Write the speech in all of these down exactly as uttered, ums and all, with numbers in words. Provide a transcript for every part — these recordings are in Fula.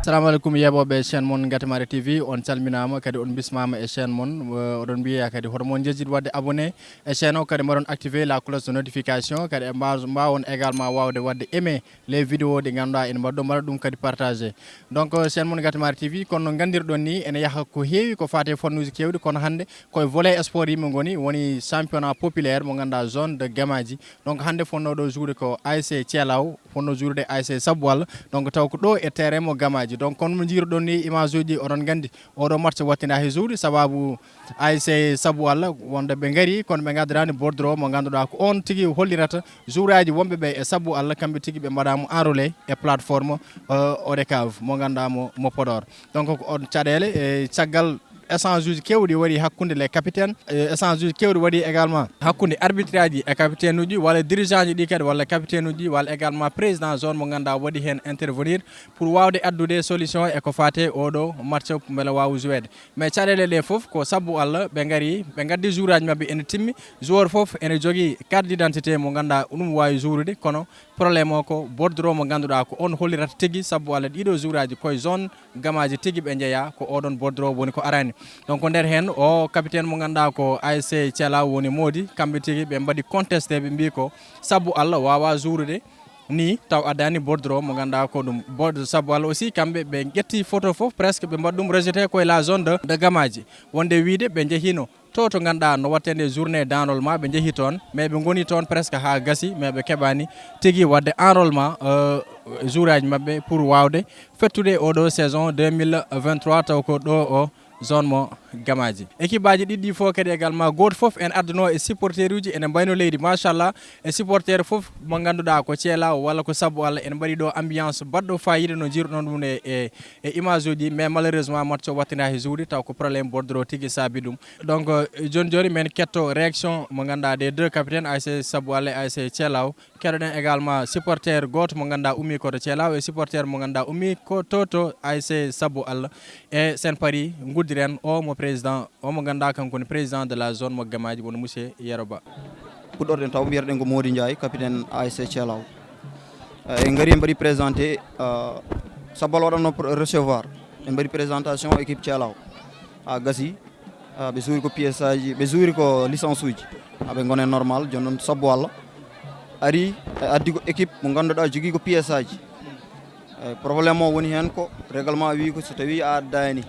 Assalamu aleykum, yeɓoɓe chaîne mon Gatimari T V, on calminama, kadi on bismama e chaîne mon. Eh, oɗon mbiya kadi hoto mon jejjit wadde abonné e chaîne o, kadi mbaɗon activé la cloche de notification, kadi e mba-, mbawon également wawde wadde aimé les vidéos ɗi ganduɗa ene mbaɗa ɗum, mbaɗa ɗum kadi partagé. Donc, eh, chaîne mon Gatimari T V, kono no gandirɗon ni, ene yaaha ko heewi ko fate fannuji kewɗi, kono hande koye volet sport yimɓe goni, woni championnat populaire mo ganduɗa zone de Gamaji. Donc hande fonno ɗo jouer ko A S C Thielaw, fonno jouer de A S C Sabbu Allah. Donc taw ko ɗo e terrain mo Gamaji. Donc kono mo jiiruɗon ni image uji, oɗon gandi oɗo match wattida he jouer sababu A S C Sabbu Allah wonde ɓe gari kono ɓe gaddarani bordereau mo ganduɗa ko on tigi hollirata joueur aji wonɓe ɓe e Sabbu Allah kamɓe tigi ɓe mbaɗama enrôlé e plateforme, euh, Odecave mo ganduɗa mo, mo Podor. Donc ko on caɗele e caggal échange uji kewɗi waɗi hakkunde les capitaines, e échange uji kewɗi waɗi également hakkunde arbitre aji e capitaine uji walla dirigeant ji ɗi kadi walla capitaine uji walla également président zone mo ganduɗa waɗi hen intervenir pour wawde addude solution e ko fate oɗo match beele wawa jouede. Mais caɗele ɗe foof ko Sabbu Allah ɓe gari ɓe gaddi joueur aji mabɓe ene timmi, joueur foof ene jogui carte d'identité mo ganduɗa ɗum wawi jourude, kono problème o ko bordereau mo ganduɗa ko on hollirata tigui Sabbu Allah ɗiɗo joueur aji koye zone Gamaji tigui ɓe jeeya ko oɗon bordereau woni ko arani. Donc ko nder hen o capitaine mo ganduɗa ko A S C Thielaw woni Mody, kamɓe tigui ɓe mbaɗi contesté, ɓe mbi ko Sabbu Allah wawa jourude ni taw addani bordereau mo ganduɗa ko ɗum bord Sabbu Allah aussi kamɓe ɓe ƴetti photo foof presque ɓe mbaɗi ɗum rejeté koye la zone de, de Gamaji, wonde wiide ɓe jeehino to to ganduɗa no watte nde journée d'enrôlement ɓe jeehi toon mais ɓe goni toon presque ha gasi mais ɓe keeɓani tigui wadde enrôlement, euh, joueur aji mabɓe pour wawde fettude oɗo saison deux mille vingt-trois taw ko ɗo o zone mo Gamaji. Équipe aji ɗiɗi ɗi fof kadi également goto foof en adduno e supporter uji ene mbayno leydi machallah, e supporter foof mo ganduɗa ko Thielaw walla ko Sabbu Allah ene mbaɗi ɗo ambiance baɗɗo fayida no jiruɗon ɗum e, e, e image uji mais malheureusement match o wattida he jouer taw ko problème bordereau tigui saabi ɗum. Donc, euh, joni joni men ketto réaction mo ganduɗa des deux capitaines A S C Sabbu Allah e A S C Thielaw. Keɗoɗen également supporter goto mo ganduɗa ummi ko to Thielaw e supporter mo ganduɗa ummi ko to to A S C Sabbu Allah. E sen paari guddiren o mo président o mo ganduɗa kanko woni président de la zone mo Gamaji woni monsieur Yero Ba. Puɗɗorɗen taw mbiyataɗen ko Mody Ndiaye, capitaine A S C Thielaw. Eh, en gari en mbaɗi présenté, eh, Sabbu Allah waɗanno pr-, recevoir. En mbaɗi présentation équipe Thielaw. Ha gasi, eh, ɓe suuri ko pièce aji, ɓe suuri ko licence uji. Ha ɓe gone normal, jooni noon Sabbu Allah ari, eh, addi ko équipe mo ganduɗa jogui ko pièce aji. Eh, problème o woni hen ko règlement wi ko so tawi a addani,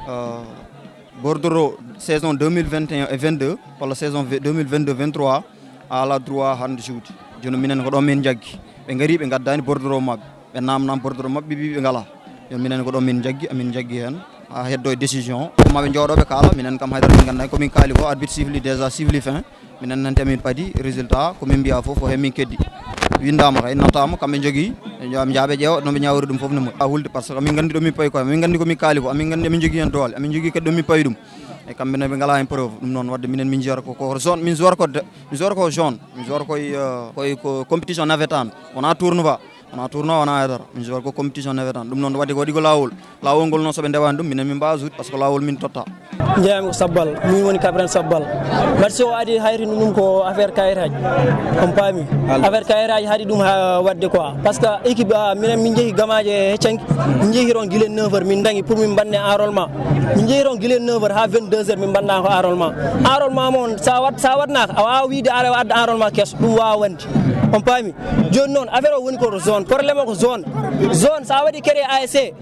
eh, bordereau saison deux mille vingt et un et vingt-deux walla saison deux mille vingt-deux vingt-trois a ala droit hande joude. Jooni minen ko ɗo min jaggi. Ɓe gari ɓe gaddani bordereau mabɓe. Ɓe namnam bordereau mabɓe ɓe mbi ɓe ngala. Jooni minen ko ɗo min jaggi, amin jaggi hen. Ha heddo e décision. Maɓe jooɗo ɓe kaala, minen kam haydara min gandani ko min kaali ko arbitre siffli déjà siffli fin. Minen nante min paadi résultat ko min mbiya foof ko hen min keddi. Windama kay nattama kamɓe jogui. Jaaɓe ƴeewa no ɓe ñawori ɗum foof no moƴƴi. A hulde par ce que amin gandi ɗo min payi koye, amin gandi ko min kaali ko, amin gandi amin jogui hen doole, amin jogui kadi ɗo min payi ɗum. E kamɓe ne ɓe ngala hen preuve. Ɗum noon wadde minen min jiyata ko, ko zone, min joueur ko de, min joueur ko zone, min joueur koye, euh, koye ko compétition navétane, wona tournoi, wona tournoi, wona haydara. Min joueur ko compétition navétane. Ɗum noon wadde ko waɗi ko lawol. Lawol ngol noon soɓe ndewani ɗum minen min mbawa joude par ce que lawol min totta. Jeeyami ko Sabbu Allah, min woni capitaine Sabbu Allah. Match o adi hayrino ɗum ko affaire kayitaji. On paami. Affaire kayitaji haɗi ɗum ha wadde quoi. Par ce que équipe, ah, minen min jeehi Gamaji e Heccanki. Min jeehi toon guila neuf heures min dañi pour min mbanne enrôlement. Min jeehi toon guila neuf heures ha vingt-deux heures min mbanna ko enrôlement. Enrôlement mo on sa wat, sa waɗnaka a wawa wiide aɗa adda enrôlement keso, ɗum wawa wonde. On paami. Joni noon affaire o woni ko to zone, problème o ko zone. Zone sa waɗi créé A S C,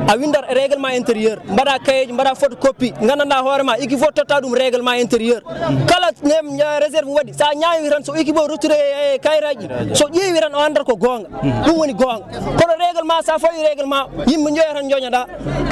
a windat règlement intérieur, mbaɗa cahier ji, mbaɗa photocopie, gandanɗa hoorema équipe fof totta ɗum règlement intérieur. Kala nem, eh, réserve waɗi, sa ñawi tan so équipe o retouré e kayitaji, so ƴeewi tan o andat ko gonga. Ɗum woni gonga. Kono règlement sa fawi règlement yimɓe joya tan joñoɗa,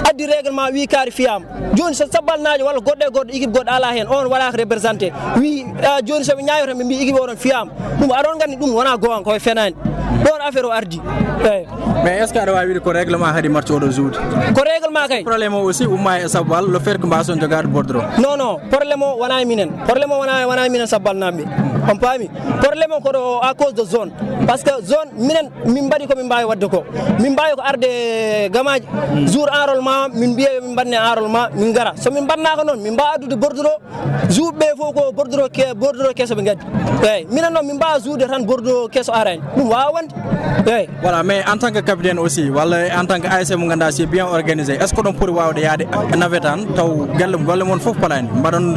addi règlement wi kaari fiyama. Joni so Sabbu Allah najo walla goɗɗo e goɗɗo équipe goɗɗo ala hen, on waɗaka représenté, wi, ah, joni soɓe ñawi tan ɓe mbi équipe oɗon fiyama. Ɗum aɗon gandi ɗum wona gonga, koye fenani. Ɗon affaire o ardi. Eyyi. Mais est ce que aɗa wawi wiide ko règlement haɗi match oɗo joude? Ko règlement kay. Problème o aussi umma e Sabbu Allah, le fait que mbason jogade bordereau. Non, non, problème o wona e minen. Problème o wona, wona e minen Sabbu Allah naɓe. On paami? Problème on ko ɗo à cause de zone. Parce que zone, minen, min mbaɗi ko min mbaawi waɗde ko. Min mbaawi ko arde gamaaji, jour enrôlement, min mbiya yo min mbaɗne enrôlement, min ngara. So min mbaɗnaaka noon, min mbaawa addude bordereau, jour ɓe fof ko bordereau ke-, bordereau keso ɓe ngaddi. Eeyi, minen noon, min mbaawa jouer tan bordereau keso arani. Ɗum waawa wonde. Eeyi. Voilà, mais en tant que capitaine aussi, walla en tant que A S C mo ngannduɗaa, c'est bien organisé, est-ce que oɗon poti waawde yahde nawetaan taw galle, golle mon fof palaani? Mbaɗon,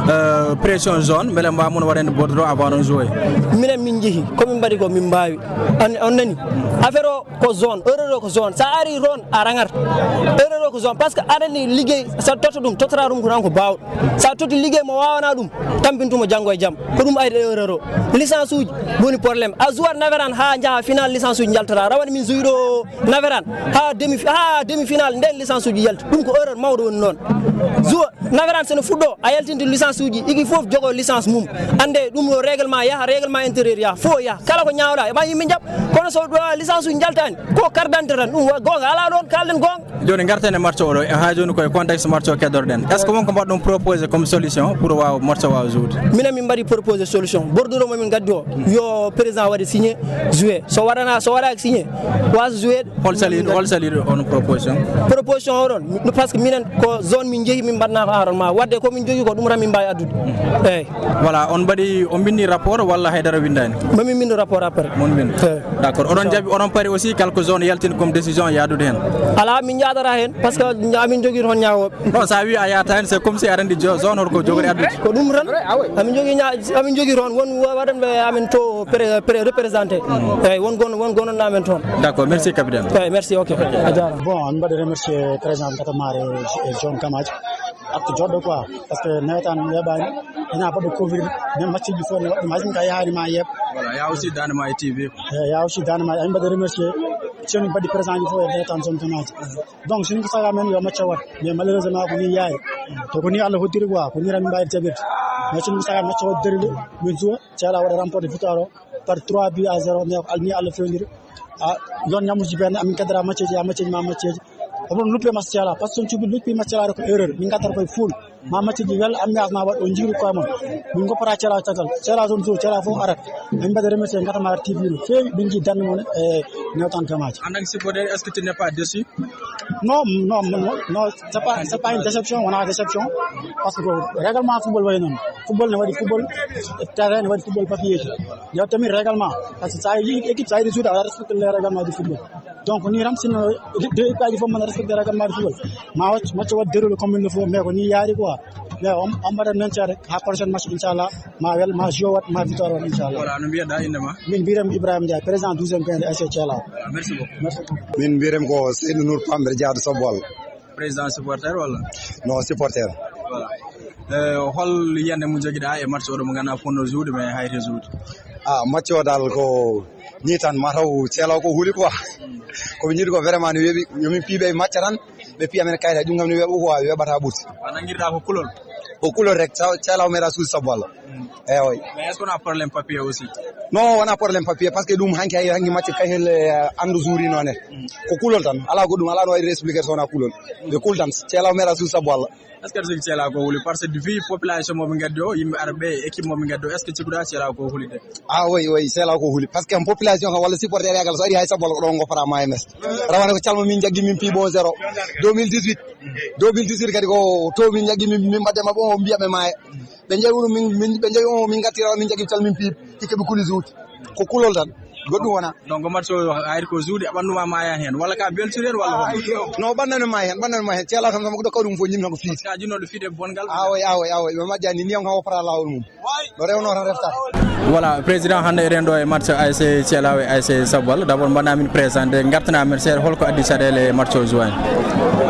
euh, pression zone, mbele mbaawa mon waɗande bordereau avant ɗon jouer? Minen min njehi, ko min mbaɗi ko min mbaawi. On, on nani? Affaire o ko zone, erreur o ko zone. So a ari toon, a raŋat. Erreur o ko zone. Parce que aɗa anndi liggey, so a totto ɗum, tottoɗaa ɗum ko tan ko baawɗo. So a totti liggey mo waawanaa ɗum, tampintu mo janngo e jam. Ko ɗum ayde erreur o. Licence uji woni problème. A jouat nawetaan haa njaha final, licence uji njaltataa. Rawane min joué ɗo nawetaan haa demi, haa demi final, nden licence uji yalti. Ɗum ko erreur mawɗo woni noon. Joué nawetaan so no fuɗɗo, a yaltinte licence uji, igi fof jogo licence mum. Annde ɗum ɗo règlement yaha, règlement intérieur yaha, fof yaha. Kala ko ñaawɗa, ma yimɓe njaɓ. Kono so ɗo licence uji njaltaani, ko carte d'identité tan. Ɗum wa-, goonga alaa ɗoon, kaalɗen goonga. Jooni ngarten e match o ɗo. Haa jooni koye contexte match o keddotoɗen. Est-ce que won ko mbaɗɗon proposé comme solution pour waawa match o waawa jouer? Minen min mbaɗi proposé solution. Bordereau mo min ngaddi o, yo président waɗe signé, joué. So waɗana, so waɗaaki signé, waasa joué. Hol sali, hol sali on proposition? Proposition o ɗon, parce que minen ko zone min njehi, min mbaɗna ko enrôlement. Waɗde ko min jogii ko, ɗum tan min mbaawi addude. Eeyi. Voilà, on mbaɗi, on mbinndi rapport walla haydara winndaani? Ma min mbinndu rapport après. Mon mbinndi. Eeyi. D'accord. Oɗon jaɓi, oɗon pari aussi kala ko zone yaltini comme décision yahdude heen? Alaa, min njaadata heen, parce que amin jogii toon ñaawooɓe. Non, so a wii a yahata heen, c'est comme si aɗa anndi jo-, zone holko jogori addude. Ko ɗum tan. Amin jogii ña-, amin jogii toon won wa-, waɗanɓe amen to pré-, pré-, représenté. Eeyi, won gon-, won gonɗo amen toon. D'accord, merci capitaine. Eeyi, merci, ok. A jaaraama. Bon, mi mbaɗi remercier président Gatamare et John Kamaji. Acte joɗɗo quoi, parce que nawetaan weeɓaani, ina mbaɗa couvrir, même match ji fof ne waɗi ɗum, hay sinno ka yahaani ma yeeɓ. Voilà, il y a aussi Dande Maayo T V. Eh, il y a aussi Dande Maayo, amin mbaɗa remercier, ceerno mbaɗi présent ji fof e nawetaan zone Kamaji. Donc, sinno ko saga men yo match o waɗ, mais malheureusement ko ni yaari. To ko ni Allah hoddiri quoi, ko ni tan min mbaawi jaɓirde. Mais sinno ko saga match o waɗ déroulé, min joué, Thiala waɗa remporté victoire o par trois buts à zéro, mais ko al-, ni Allah fewndiri. Ah, yon ñamuji ben, amin kaddara match ji, a match ji ma match ji. Oɗon luppe match Thiala, parce que so on cuɓi luppi match Thiala ko erreur. Min gaddata koye full. Ma match ji wel ambiance ma waɗ, on jiiru koye mon. Min goppata Thiala caggal. Thiala zone jour, Thiala fof arat. Min mbaɗa remercier Gatamare T V no feewi, min jii darnde mon e nawetaan Kamaji. En tant que supporter, est-ce que tu n'es pas déçu? Non, non, non, non, c'est pas, c'est pas une déception, wona déception. Parce que règlement football wayi noon. Football ne waɗi football, terrain ne waɗi football papier ji. Yo tamit règlement. Parce que sa yi équipe, sa yi suude, a respecte les règlements du football. Donc, ni tan, sinno de, de, équipe aji fof mbaɗa respecte règlement du football, ma wacc, match waɗ déroulé comme il le faut, mais ko ni yaari quoi. Mais on, on mbaɗat men ceede ha prochain match, inchallah, ma wel, ma joué waɗ, ma victoire waɗ, inchallah. Voilà, no mbiyeɗa, innde ma? Min mbiyetee-mi Ibrahima Ndiaye, président douzième gaynde A S C Thiala. Voilà, merci beaucoup. Merci beaucoup. Min mbiyetee-mi ko Seydou Nour Pamber, jeyaaɗo Sabbo Allah. Président supporter walla? Non, supporter. Voilà. Eh, hol yiyannde mo njogiɗa e match oɗo mo ngannduɗaa fotnoo joude, mais hayti joude? Ah, match o dal ko ni tan, ma taw Thiala ko huli quoi. Ko ɓe njiɗi ko vraiment no weeɓi, yo min piiɓe e match tan, ɓe piya men kayta, ɗum kam no weeɓi quoi, weeɓata ɓuti. A nangirɗa ko kulol? Ko kulol rek, Thiala o meeɗa suude Sabbo Allah. Mm. Eeyi, oy. Mais est-ce que wona problème papier aussi? Non, wona problème papier, parce que ɗum hanki hay, hanki match kay hel, eh, anndu juuri noon ne. Mm. Ko kulol tan, alaa ko ɗum, alaa no wayde expliquer so wona kulol. Ɓe kul tan, Thiala o meeɗa suude Sabbo Allah. Est-ce que aɗa sikki Thiala ko huli? Parce que depuis population mo ɓe ngaddi o, yimɓe arɓe, équipe mo ɓe ngaddi o, est-ce que cikkuɗa Thiala ko huli de? Ah, oui, oui, Thiala ko huli. Parce que population kam walla supporter yagal so ari hay Sabbo Allah ko ɗo goppata ma M S. Rawane ko calma min jaggi min piibo zéro. Deux mille dix-huit. Deux mille dix-huit kadi ko to min jaggi min, min mbaɗde maɓɓe o mbiya ɓe maaya. Ɓe njeeyi ɗum min, min, ɓe njeeyi o min ngartira min jaggi cal min piib. Ikke ɓe kuli juuti. Ko kulol tan. Goɗɗum wona. Donc, match o, a ari ko juuɗe, ɓanndu ma maaya heen. Walla ka beltori heen, walla hono? No, ɓanndu am maaya heen, ɓanndu am maaya heen. Thiala kam, kam ko ɗo kawɗum fof, ñimmi tan ko fiiti. Ka jinnoɗo fiide bongal. Awoy, awoy, awoy. Ɓe majjani, ndiyam kam o fota laawol mum. No rewno tan refta. Voilà, président, hannde eɗen ɗo e match A S C Thiala e A S C Sabbo Allah. D'abord, mbaɗa min présenté, ngartana men seeɗa, holko addi caɗeele match o joué?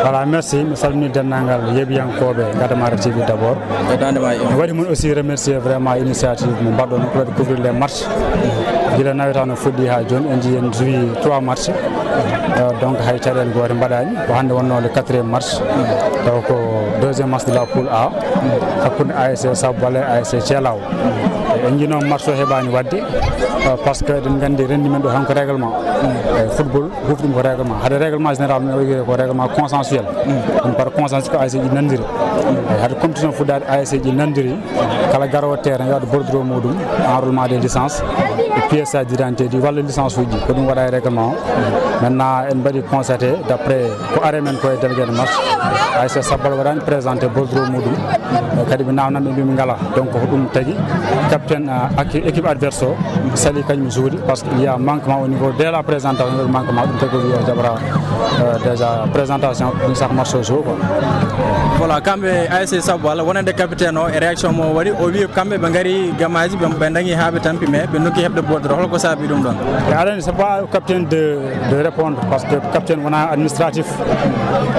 Voilà, merci. Mi salmini denndaangal yeeɓiyankooɓe Gatamare T V d'abord. E Dande Maayo. Mi waɗi mon aussi remercier vraiment initiative mo mbaɗɗon pour couvrir les matchs. Gila nawetaan o fuɗɗi haa jooni, en njii en joué trois matchs. Euh, donc, hay caɗeele goote mbaɗaani. Ko hannde wonnoo le quatrième match. Taw ko deuxième match de la poule A. Hakkunde A S C Sabbo Allah e A S C Thiala o. En njii noon match o heɓaani waɗde. Euh, parce que eɗen nganndi renndi men ɗo tan ko règlement. E football huufi ɗum ko règlement. Hade règlement général men o wiyee ko règlement consensuel. Ɗum par consensus ko A S C ji nanndiri. E hade compétition fuɗɗaade A S C ji nanndiri. Kala garoowo terrain yo waɗ bordereau muɗum, enrôlement des licences, e pièce d'identité ɗi walla licence uji. Ko ɗum waɗa e règlement o. Maintenant en mbaɗi constaté d'après ko are men ko e délégué de match. A S C Sabbal waɗani présenté bordereau muɗum. E kadi ɓe namnam ɓe mbimi ngala. Donc ko ɗum tagi capitaine, euh, ak-, équipe adverse o sali kañum suuɗi parce que il y a manquement au niveau de la présentation, manquement ɗum tagi o wiya jaɓata, euh, déjà présentation ɗum saka match o joue quoi. Voilà, kamɓe A S C Sabbal wonande capitaine o e réaction mo waɗi, o wi kamɓe ɓe ngari Gamaaji, ɓe, ɓe dañi haa ɓe tampi, mais ɓe nokki heɓde bordereau. Holko saabi ɗum ɗon? E alani c'est pas capitaine de, de répondre parce que capitaine wona administratif.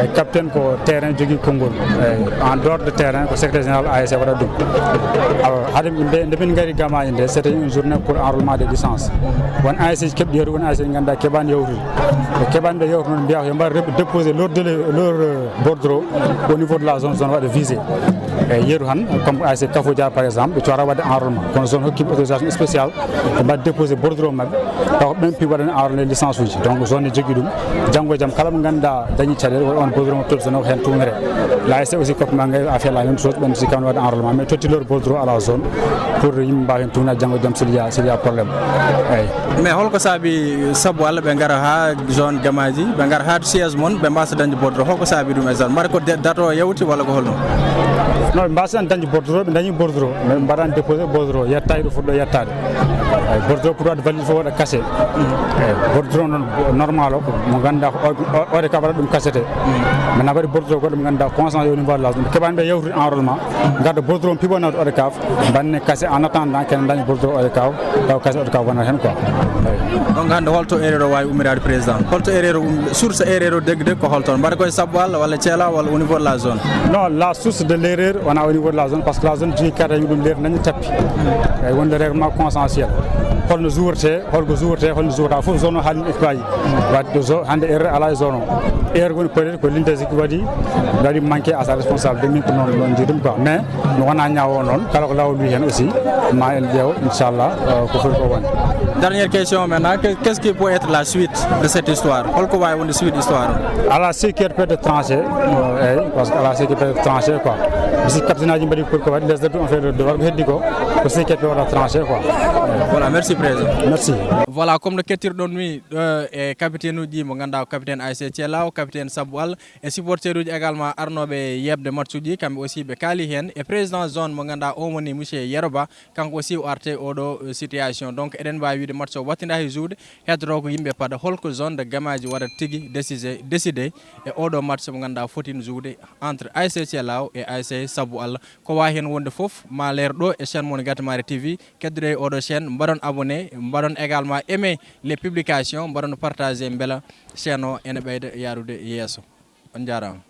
E capitaine ko terrain jogii konngol. E en dehors de terrain ko secrétaire général A S C waɗa ɗum. Alors hade nde, nde min ngari Gamaaji nde, c'était une journée pour enrôlement des licences. Won A S C ji keɓɗi yawtude, won A S C ji ngannduɗaa keɓaani yawtude. Ɓe keɓaani ɓe yawtude noon mbiya ko yo mbaɗ rep-, déposer leur délai, leur, euh, bordereau au niveau de la zone, zone waɗa visé. E yeru han, comme A S C Kafou Diar par exemple, ɓe coora waɗde enrôlement. Kono zone hokki ɓe autorisation spéciale, ɓe mbaɗa déposé bordereau maɓɓe. Taw ɓen pi waɗani enrôlement licence uji. Donc zone ne jogii ɗum. Janngo e jam kala mo ngannduɗaa dañi caɗeele, waɗa on bordereau mo totti zone o ko heen tuunere. La A S C aussi koppi ma ngay a fait la même chose, ɓen aussi kam waɗa enrôlement. Mais totti leur bordereau à la zone pour yimɓe mbaawa heen tuuna janngo e jam s'il y a, s'il y a problème. Eyi. Mais holko saabi sabu Allah ɓe ngara haa zone Gamaaji, ɓe ngara haa siège mon, ɓe mbaasa dañde bordereau? Holko saabi ɗum exact? Mbaɗa ko de-, date o yawti walla ko holno? Non, ɓe mbaasa dañde bordereau, ɓe dañi bordereau, mais ɓe mbaɗani déposé bordereau, yetta e ɗo fuɗɗo yettaade. Eyi, bordereau pour waɗde valide, il faut waɗa cachet. Eyi, bordereau noon normal o, ko mo ngannduɗaa ko o-, o-, ODCAV waɗa ɗum cachete. Maintenant mbaɗi bordereau goɗɗo mo ngannduɗaa conscience au niveau de la zone. Keɓaani ɓe yawtude enrôlement, ngadda bordereau piɓo nawde ODCAV. Mbanne cachet en attendant ken dañi bordereau ODCAV, taw cachet ODCAV wonat heen quoi. Eyi. Donc hannde holto erreur o waawi ummiraade président? Holto erreur o um-, source erreur o degde deg ko holto? Mbaɗa koye sabu Allah walla Thiel Law walla au niveau de la zone? Non, la source de l'erreur wona au niveau de la zone, parce que la zone jogii cadre mum ɗum leer nañi tappi. Eyi, wonde règlement consensuel. Holno jouertee, holko jouertee, holno jouerta fof zone o haalni équipe aji. Wadde zo-, hannde erreur alaa e zone o. Erreur woni peut-être ko Lintesco waɗi, waɗi manqué à sa responsabilité, min ko noon, noon njiɗum quoi. Mais mi wona ñaawo noon, kala ko laawol wi heen aussi, ma en ƴeew, inchallah, euh, ko foti ko woni. Dernière question maintenant, que-, qu'est-ce qui peut être la suite de cette histoire? Holko waawi wonde suite histoire o? Ala sécurité peut être tranché, euh, eyi, parce que ala sécurité peut être tranché quoi. Si capitaine aji mbaɗi pour ko waɗi, les autres ont fait le devoir, ko heddi ko, ko sécurité peut être tranché quoi. Voilà, merci président. Merci. Voilà, comme no kettirɗon ni, euh, e capitaine uji mo ngannduɗaa ko capitaine A S C Thiel Law, capitaine Sabu Allah, e supporter uji également arnooɓe yeeɓde match uji, kamɓe aussi ɓe kaali heen. E président zone mo ngannduɗaa o woni monsieur Yero Ba, kanko aussi o arti oɗo, euh, situation. Donc eɗen mbaawi wiide match o waɗtindaaki joude, heddotoo ko yimɓe paada holko zone de Gamaaji waɗata tigi décisé, décidé e oɗo match mo ngannduɗaa fotino joude entre A S C Thiel Law e A S C Sabu Allah. Ko waawi heen wonde fof, ma leer ɗo e chaîne mon Gatumari T V. Keddoɗen e oɗo chaîne, mbaɗon abonné, mbaɗon également aimé les publications, mbaɗon partagé mbela chaîne o ene ɓeyda yaarude yeeso. On njaaraama.